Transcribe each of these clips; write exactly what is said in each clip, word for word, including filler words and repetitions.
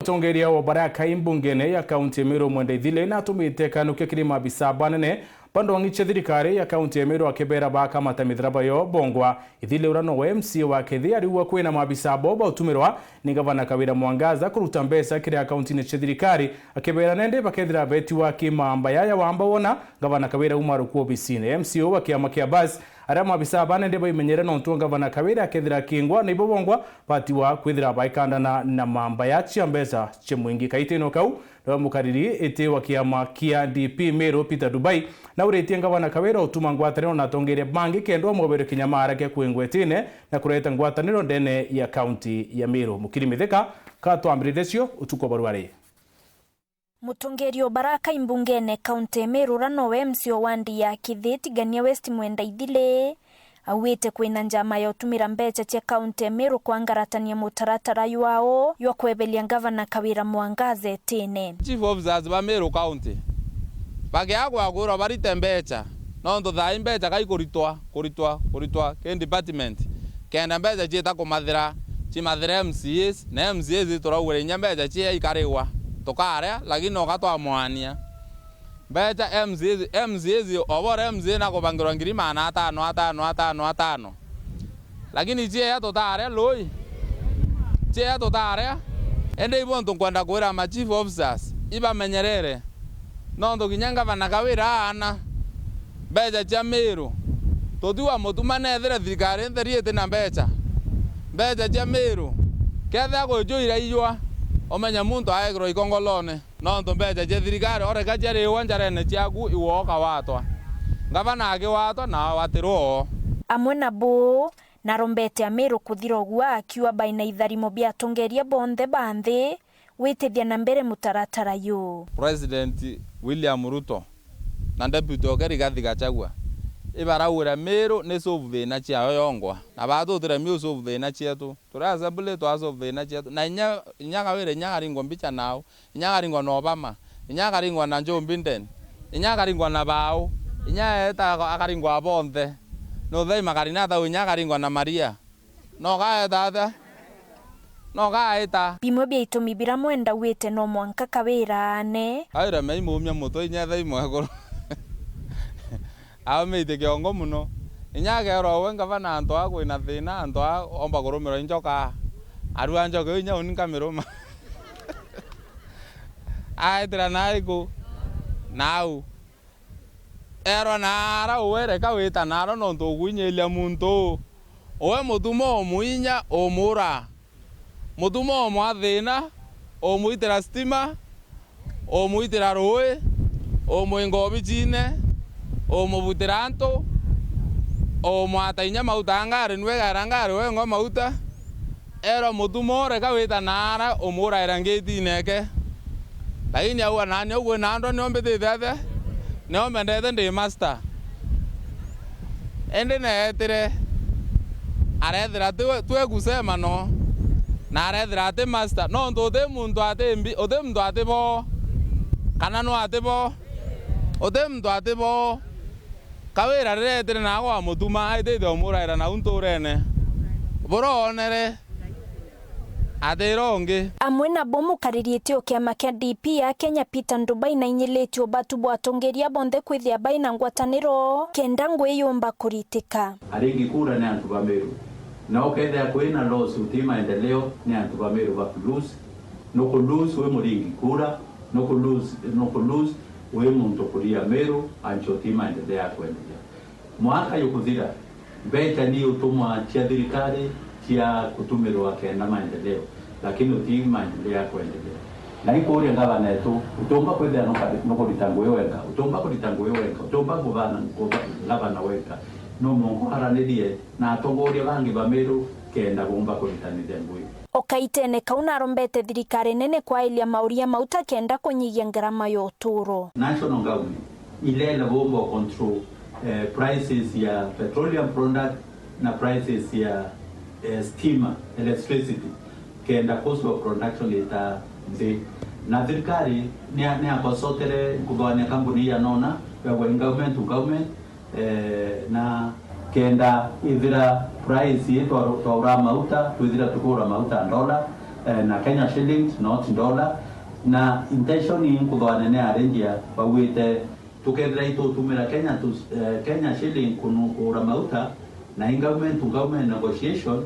Mutongeria wa Baraka imbungene ya kaunti ya Meru Mwenda Ithile natumite kanukia kiri maabisa banene ba ndwang'i cia thirikari ya kaunti ya Meru akibera bakamata mitharaba yo bongwa. Ithile uria nowe M C A wa Kithi ariuga kwina maabisa bo bautumirwa ni Gavana Kawira Mwangaza kuruta mbeca kiri akaunti-ini cia thirikari, akibera nende bakethira betiwa ki mamba yaya wamba wona Gavana Kawira uma ruku obisine. M C A wa kiama kia Bus aria maabisa ba nende baimenyere nontu Gavana Kawira akethira akingwa, na ibo bongwa batiwa kwithira baikandana na mamba ya cia mbeca cia mwingi. Kaitino kau, niwe mukariri iti wa kiama kia D P Meru Peter Dubai nauritie Gavana Kawira utuma ngwataniro na atongeria bangi kenda umwoberia kinyamara kia kwingwa itine na kureta ngwataniro ndene ya kaunti ya Meru. Mukiri Mithika, katwambiritie cio utuku wa barua ri. Mutongeria o Baraka imbungene kaunti ya Meru uria nowe M C A o wandi ya Kithi Tigania West Mwenda Ithile, auite kwina njama ya utumira mbeca cia kaunti ya Meru kwangaratania mutaratara jwao jwa kweberia Gavana Kawira Mwangaza itine. Chief officers ba Meru County bakiaga kwirwa barite mbeca, nontu thaa ii mbeca kai kuritwa, kuritwa, kuritwa ki department, kenda mbeca ciita kumathira, cimathire M C As, na M C As turaugire inya mbeca cia ikarigwa, tukaria, lakini noka twamwania. Mbeca M C As, M C As, obore M C A nakubangirwa ngiri maana atano, atano, atano, atano. Lakini cieya tutaria lui? Cieya tutaria? Indi ibo ntu nkwenda kwira ma chief officers, ibamenyerere. Nontu kinya Gavana Kawira aana mbeca cia Meru. Tutiwa mutuma nethire thirikari ntheri itina mbeca. Mbeca cia Meru. Kethira kwi juu iraijwa, umenye muntu aekirwa ikongolone. Nontu mbeca cia thirikari, oreka ciariwa njarene ciaku, iwe ukawatwa. Ngavana akiwatwa, na awatirwa oo. Amwe na buu, narombete Amiru kuthira uguo akiuga baina itharimo bia atongeria bonthe ba nthi gwitithia na mbere mutaratara yu. President William Ruto na Deputy oke Rigathi Gachagua, ibaraugira Miru ni solve thina ciayo yongwa, na baatutire Miru solve thina cietu. Turi assembly twa solve thina cietu. Na inya, inya Kawira, inya akaringwa mbicha nau, inya akaringwa na Obama, inya akaringwa na Joe Biden, inya akaringwa na bau, inya eeta aka-, akaringwa bonthe. No thaima karina atau inya akaringwa na Maria. No kaeta atia? No kaeta. Bimwe bia itumi bira mwenda wite no mwanka Kawira aane. Kawira mei muumia mutwe inya ethai mwekuru. Aumite kiongo mono. Inya akeerwa uwe ngavana antu aa kwina thina, antu aa omba kurumirwa i njoka. Arua njoka iu inya uni nkamiruma. Aetira naiku? Nau. Eerwa naara uwe reka wita naaro nontu ugwinyiria muntu uu. Uwe mutuma umuinya umuura. Mutuma umwa thina, umwitira stima, umwitira ruui, umwinga obichine, umubutira antu, umwata inya mauta a ngari, nwegaira ngari wengwa mauta. Eerwa mutuma uu reka wita naara umuuraira ngitine eke. Lakini auga naani au kwina andwa nio mbitite atia? Nio mbendete ndi master. Indi neetire, areethira ti we, twe kusema no, na areethira ati master, nontu uti muntu ati mbi-, uti muntu ati bo, kana no ati bo, uti muntu ati bo. Kawira riria eetire naagwe wamutuma, aitithia umuraira nau ntuurene. Bura oonere? Atira ungi. Amwe nabo mukariri iti o kiama kia D P ya Kenya Peter Ndubai nainyilitie ubatu bwa atongeria bonthe kwithia baina ngwataniro kenda ngui yumba kuritika. Aringi kura ni antu ba Meru. Na ukethia kwina loss uti maendeleo ni antu ba Meru bakulose. Nukulose wi muringi kura, nukulose, nukulose wi muntu kuria Meru, ancho uti maendeleo ya kwenderea. Mwaka yukuthira, mbeca ni utumwa cia thirikari cia kutumirwa kenda maendeleo, lakini uti maendeleo ya kwendelea. Na ikuria ngavana etu, utiumba kwithira nuka-, nukurita ngui wenka, utiumba kurita ngui wenka, utiumba kuvana, kuva-, ngavana wenka. No mwanka aranirie na atongoria bangi ba Meru kenda bumba kuritanithia ngui. O kaitene kau narombete thirikari nene kwairia mauria mau ta kenda kunyigia ngarama ya uturo. National government ilela bomba control, eh, prices ya petroleum product na prices ya, eh, stima, electricity, kenda cost of production ita nthi. Na thirikari ni, ni akosotere kuthwania kampuni ya nona, ya government to government, eh, na kenda ithira price ii twa-, twaura mauta, twithira tukura mauta ndola, Eh, na Kenya shillings, not dollar. Na intention ni nkuthwa anene arendia bauite tukethira itutumira Kenya tu, eh, Kenya shilling kunu kugura mauta, na i government to government negotiation,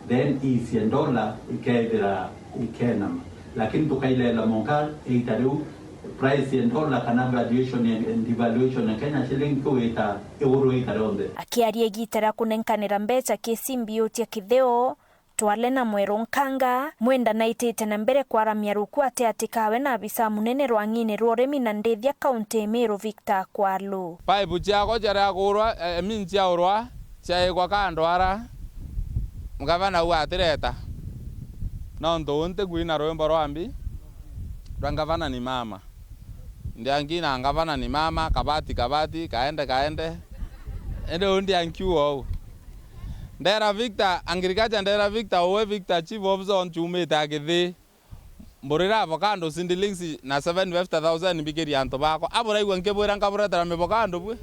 then icia dollar ikethira ikenama. Lakini tukailela monka ita riu price ya dollar kana valuation ya, devaluation ya Kenya shilling kiwita iguru ita rionthe. Akiaria igita ria kunenkanira mbeca ki simbi utia kitheo, Twale na Mweru Nkanga, Mwenda naitite na mbere kwaramia ruku ati ati kawe na abisa munene rwang'ini rwa urimi na ndithia kaunti Miru Victor Kwalu. Paipu ciakwa ciaria kugurwa, eh, I mean ciaurwa, ciaikwa kando ara, ngavana u atireta. Nontu u ntikwina rwimbo rwa mbi rwa ngavana ni mama. Ndiangina ngavana ni mama, kabati, kabati, kaende, kaende. Indi u ndiankiuga uu. Ndera Victor, agriculture ndera Victor, uwe Victor, chief officer, nchumite a Kithii. Mburira avocado seedlings na seven fifty thousand mbikirie antu bakwa. A buraigua nkibwira nkaburetera mivocado bwi?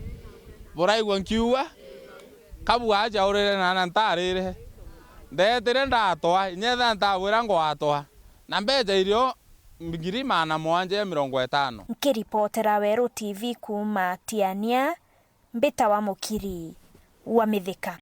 Buraigua nkiuga? Kabu acha urire na na ntarire. Ndetire ndatwa, inyetha ntabwira ngwatwa. Na mbeca irio ngiri magana mugwanja ya mirongo itano. Nkiripotera Weru T V kuuma Tiania, mbitawa Mukiri wa Mithika.